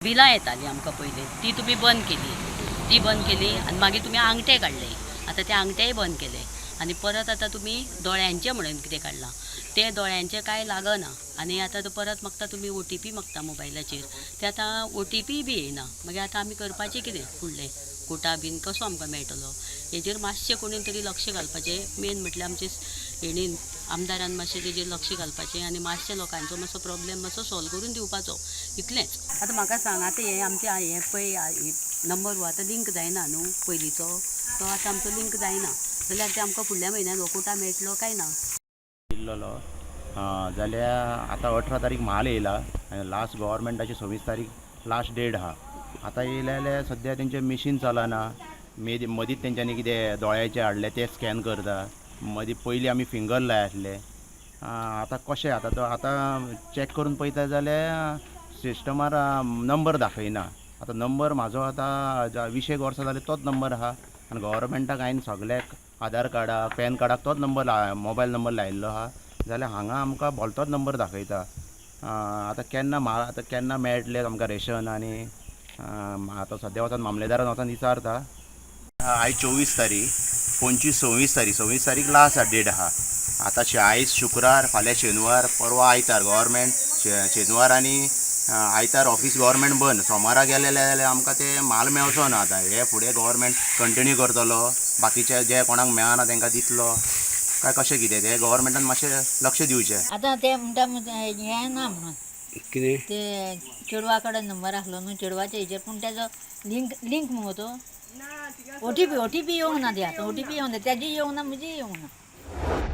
बिलां येतालीं आमकां पयलीं ती तुमी बंद केली. ती बंद केली आनी मागीर तुमी आंगठे काडले. आतां ते आंगठेय बंद केले आनी परत आतां तुमी दोळ्यांचें म्हणून कितें काडलां तें दोळ्यांचें कांय लागना. आनी आतां तो परत मागता तुमी ओटीपी मागता मोबायलाचेर, ते आतां ओटीपी बी येयना. मागीर आतां आमी करपाचें कितें फुडलें? कोटा बीन कसो आमकां मेळटलो हेजेर मातशें कोणी तरी लक्ष घालपाचें. मेन म्हटल्यार आमचे हेणीन आमदारान मातशें तेजेर लक्ष घालपाचें आनी मातशें लोकांचो मातसो प्रोब्लेम मातसो सॉल्व करून दिवपाचो, इतलेंच. आतां म्हाका सांग, आतां हें आमचें हें पळय नंबर हो आतां लिंक जायना न्हू पयलींचो, तो आतां आमचो लिंक जायना जाल्यार ते आमकां फुडल्या म्हयन्यान हो कोटा मेळटलो काय ना? दिल्लोलो जाल्यार आतां 18 तारीख म्हाल येयला आनी लास्ट गव्हर्मेंटाची 26 तारीख लास्ट डेट आहा. आतां येयले जाल्यार सद्या तेंचें मिशीन चलना. मदींच तेंच्यांनी कितें दोळ्याचें हाडलें तें स्कॅन करता. मदीं पयलीं आमी फिंगर लाय आसले. आतां कशें आतां तो आतां चॅक करून पळयता जाल्यार सिस्टमार नंबर दाखयना. आतां नंबर म्हाजो आतां 20 वर्सां जालीं तोच नंबर आहा आनी गव्हर्मेंटाक हांवें सगल्याक आधार कार्डाक पॅन कार्डाक तोच नंबर मोबायल नंबर लायिल्लो आहा. जाल्यार हांगा आमकां भलतोच नंबर दाखयता. आतां केन्ना आतां केन्ना मेळटलें आमकां रेशन? आनी आतां सद्या वचोन मामलेदारान वचोन विचारता. आयज 24 तारीख, 25 26 तारीख, 26 तारीख लास्ट डेट आहा. आतां आयज शुक्रार, फाल्यां शेनवार, परवां आयतार गव्हर्मेंट शेनवार आनी आयतार ऑफिस गव्हर्मेंट बंद. सोमारा गेले जाल्यार आमकां ते म्हाल मेळचो ना. आतां हे फुडें गव्हर्मेंट कंटिन्यू करतलो, बाकीचे जे कोणाक मेळना तांकां दितलो काय कशें कितें तें गव्हर्मेंटान मातशें लक्ष दिवचें. आतां ते म्हणटा हें ना म्हणून कितें ते चेडवा कडेन नंबर आसलो न्हू चेडवाच्या हेजेर, पूण तेजो लिंक लिंक मुगो तो ओटीपी ओटीपी येवंक ना. ती आतां ओटीपी येवंक ना, तेजी येवंक ना, म्हजी येवंक ना.